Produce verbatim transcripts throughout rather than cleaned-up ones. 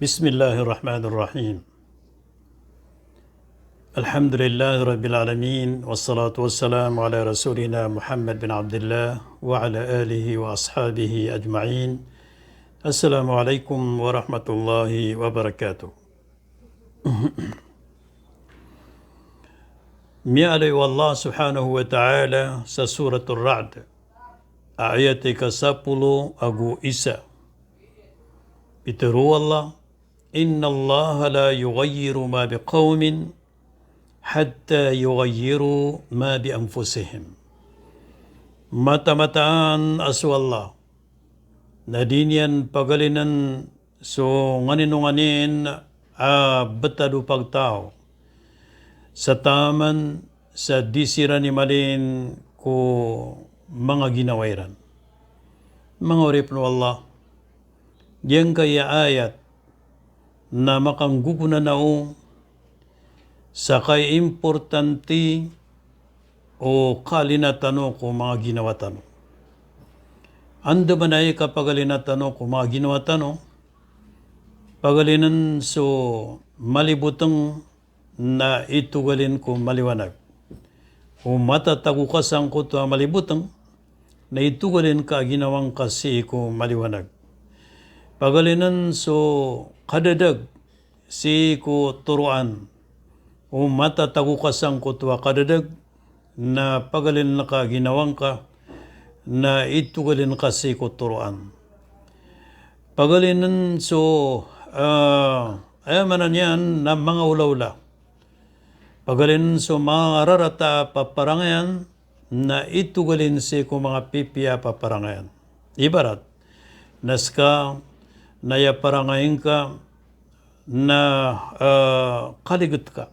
بسم الله الرحمن الرحيم. الحمد لله رب العالمين، والصلاة والسلام على رسولنا محمد بن عبد الله وعلى آله وأصحابه أجمعين. السلام عليكم ورحمة الله وبركاته. Miyaaloy o Allah subhanahu wa ta'ala sa Suratul Ra'd, ayat ika sapolo ago isa. Pitharo o Allah, "Innallaha la yughayyiru ma biqawmin hatta yughayyiru ma bi anfusihim." Matamataan a so Allah na di niyan pagalinen so nganin o nganin a betad o pagtaw sa taman sa di siran imalin ko manga ginawa iran. Manga oripen o Allah, giyangkaya ayat na makanggogonanao sa kay importante o kalina tano ko manga ginawa tano. Andamanaya i kapagalina tano ko manga ginawa tano, pagalinen so maliboteng na itogalin ko maliwanag. O matatago ka sangkoto a maliboteng na itogalin ka a ginawang ka sii ko maliwanag. Pagalinen so kadadag sii ko toroan. O matatago ka sangkoto a kadadag na pagalinen ka a ginawang ka na itogalin ka sii ko toroan. Pagalinen so, ah, aya maana niyan na manga olaola. Pagalinen so manga rarata a paparangayan na itogalin sii ko manga pipiya a paparangayan. Ibarat na seka na aya parangayin ka na, eh, kaliget ka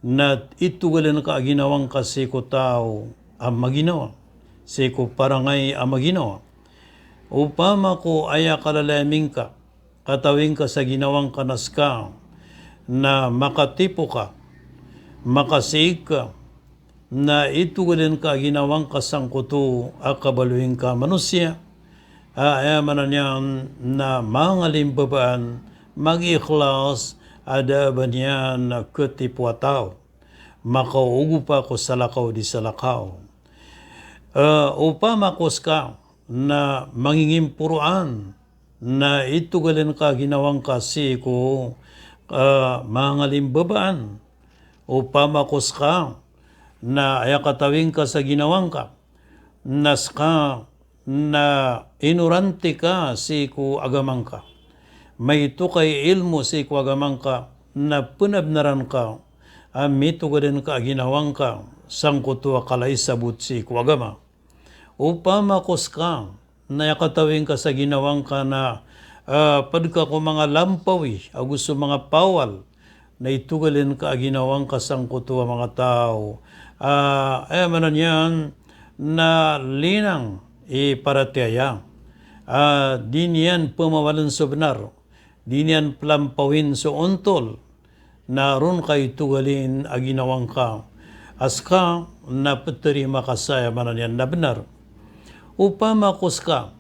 na itogalin ka a ginawang ka sii ko taw a maginawa, sii ko parangay a maginawa. Opama ko aya kalalamin ka, katawing ka sa ginawang ka na seka na makatipo ka, makasiig ka, na itogalin ka a ginawang ka sangkoto a kabaloy ngka a manosiya, a aya maana niyan na mangalimbabaan, magiikhlas, a da a ba niyan na katipo a taw, makaogopa ko salakaw di salakaw. Eh, opama ko seka na mangingimporoan, na itogalin ka a ginawang ka sii ko, eh, mangalimbabaan. Opama ko seka na aya katawing ka sa ginawang ka na seka na inorante ka sii ko agamang ka. Maito ka i ilmo sii ko agamang ka na penabnaran ka a mitogalin ka a ginawang ka sangkoto a kala i sabot sii ko agama. Opama ko seka na aya katawing ka sa ginawang ka na, ah, ped ka ko manga lampawi ago so manga pawal, na itogalin ka a ginawang ka sangkoto a manga taw a, aya maana niyan na linang i paratiyaya, a di niyan pemawalen so benar, di niyan pelampawin so ontol, na ron ka itogalin a ginawang ka a seka na peterima ka sa, aya maana niyan na benar. Opama ko seka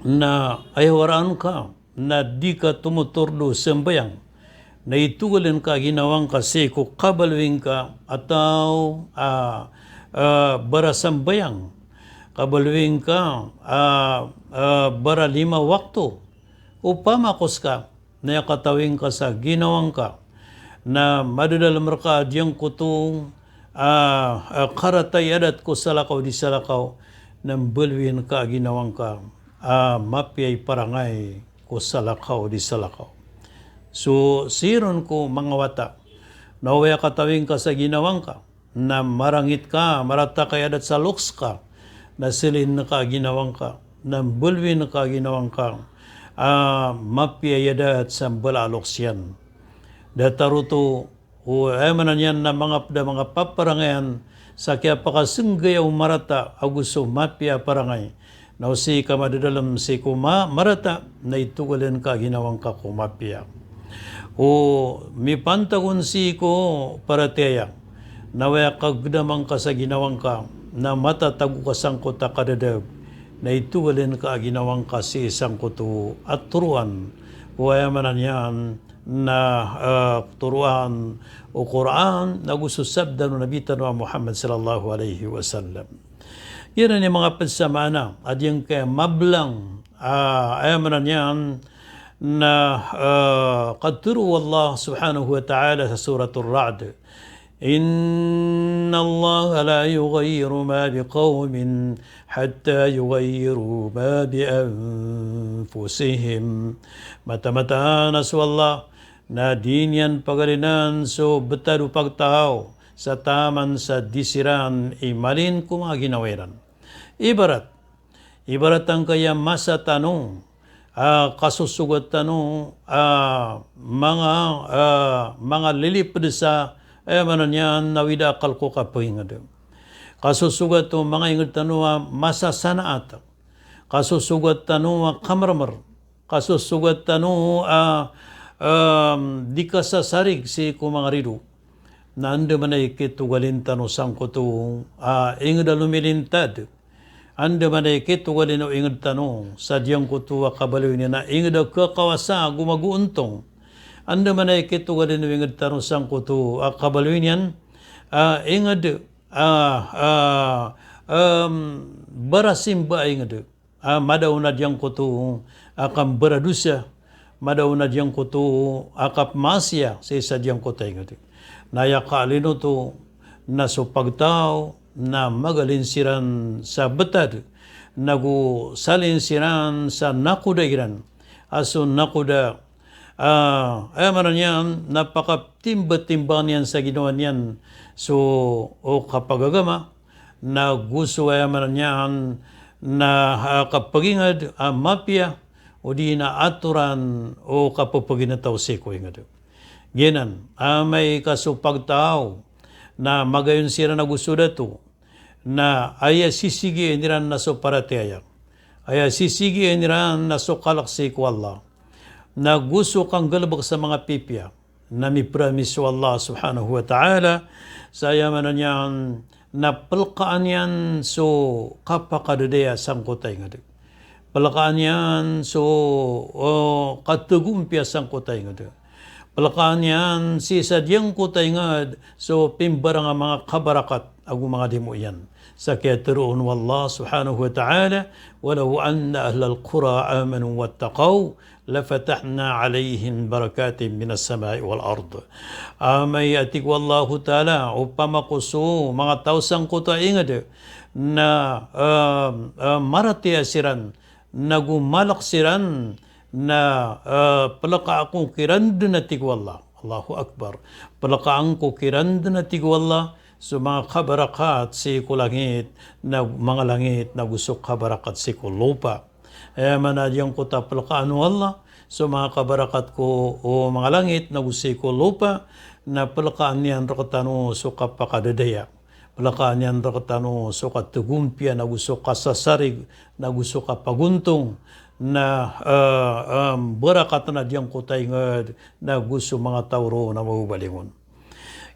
na aya waraan ka na di ka tomotordo sambayang, na itogalin ka a ginawang ka sii ko kabaloy ngka a taw a, a, barasambayang, kabaloy ngka a, a, baralima wakto. Opama ko seka na aya katawing ka sa ginawang ka na madadalem reka a giyangkoto a, a, karata i adat ko salakaw di salakaw, na mbaloyin ka a ginawang ka a mapiya i parangay ko salakaw di salakaw. So, sii ron ko manga wata na o aya katawing ka sa ginawang ka na marangit ka, marata ka i adat sa loks ka, na selin ka a ginawang ka, na mbaloyin ka a ginawang ka a mapiya i adat sa mbala a loks iyan. Datar oto o, aya maana niyan na manga ped a manga paparangayan sa kiyapakasenggaya o marata ago so mapiya a parangay. Na o sii ka madadalem sii ko ma-, marata, na itogalin ka a ginawang ka ko mapiya. O mipantag on sii ko paratiyaya na o aya kagedamang ka sa ginawang ka na matatago ka sangkoto a kadadag, na itogalin ka a ginawang ka sii sangkoto a toroan. aya maana niyan na, ah, toroan o Qur'an, nago so sabda o Nabi tano a Muhammad sallallahu alaihi wasallam. Giyanan i manga pd sa maana a giyangkaya mablang, ah, aya maana niyan na, ah, katharo o Allah subhanahu wa ta'ala sa Suratul Ra'd. Innallaha la yughayyiru ma biqawmin hatta yughayyiru ma bi anfusihim. Mataan-mataan a so Allah na di niyan pagalinan so btad o pagtaw sa taman sa di siran i malin ko manga ginawa iran. Ibarat, ibarat angkaya masa tano, ah, kasosogat tano, ah, manga, ah, manga lilipd sa, eh, maana niyan na awida akal ko kapangingd. Kasosogat o manga ingd tano a masasanaat. Kasosogat tano a kamermer. Kasosogat tano a, em, di kasasarig sii ko manga rido. Na andamanaya i kitogalin tano sangkoto a ingd a lomilintad. Andamanaya i kitogalin o ingd tano sa giyangkoto a kabaloy niyan a ingd a kakawasa ago magoontong. Andamanaya i kitogalin o ingd tano sangkoto a kabaloy niyan a ingd a, a, em, barasimba a ingd. Ah, madaw na giyangkoto a kambaradosa, madaw na giyangkoto a kapmaasiya sii sa giyangkoto a ingd. Na aya kaalin oto na so pagtaw na magalin siran sa btad, nago salin siran sa nakoda iran. A so nakoda, ah, aya maana niyan na pakaptimba-timbangan iyan sa ginawa niyan so, o, kapagagama, nago so aya maana niyan na, ah, kapagingd a mapiya, odi na atoran o kapepeginetaw sii ko ingd. Giyanan, amay ka so pagtaw na magayon siran ago so dato, na aya sisigiin iran na so paratiyaya, aya sisigiin iran na so kalk sii ko Allah, nago so kanggalbk sa manga pipiya, na mipromise o Allah subhanahu wa ta'ala sa aya maana niyan na plkaan iyan so kapakadadaya sangkoto a ingd. Plkaan iyan so, o, kategompiya sangkoto a ingd. Plkaan iyan sii sa giyangkoto a ingd so pimbarang a manga kabarakat ago manga dimo iyan. Sa kiyatharoon o Allah subhanahu wa ta'ala, "Walaw anna ahlal qura amanu wattaqaw, lafatahna alaihim barakatin minas samai wal ard." Amay, a tig o Allahu Ta'ala, opama ko so manga taw sangkoto a ingd na, ah, ah, maratiyaya siran, nago malk siran, na, ah, plkaan ko kiran dn, a tig o Allah. Allahu Akbar. Plkaan ko kiran dn, a tig o Allah, so manga kabarakat sii ko langit, na manga langit, nago so kabarakat sii ko lopa. Aya maana giyangkoto a plkaan o Allah so manga kabarakat ko, o, manga langit nago sii ko lopa, na plkaan iyan rktano so kapakadadaya. Plkaan iyan rktano so kategompiya nago so kasasarig nago so kapagontong, na, eh, em, barakat na giyangkoto a ingd nago so manga taw roo na mababalingon.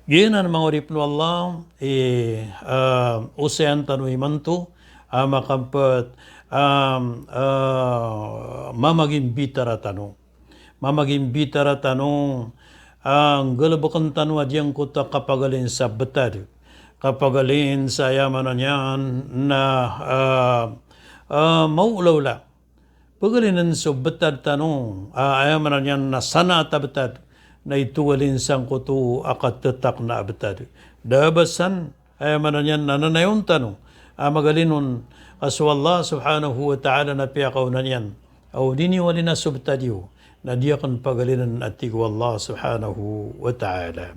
Giyanan manga oripn o Allah, i, eh, osayan tano imanto, a makapet, em, eh, mamagimbitara tano. Mamagimbitara tano, a nggalbkn tano a giyangkoto a kapagalin sa btad. Kapagalin sa aya maana niyan na, eh, eh, maolaola. Pagalinen so btad tano, a, aya maana niyan na sanaat a btad, na itogalin sangkoto a katetakna a btad. Da a ba san, aya maana niyan na nanayawn tano a magalin on a so Allah subhanahu wa ta'ala na piyakaonan iyan. Aw di niyo alina so btad iyo, na di akn pagalinen, a tig o Allah subhanahu wa ta'ala.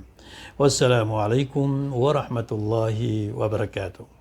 Wassalamu alaikum warahmatullahi wabarakatuh.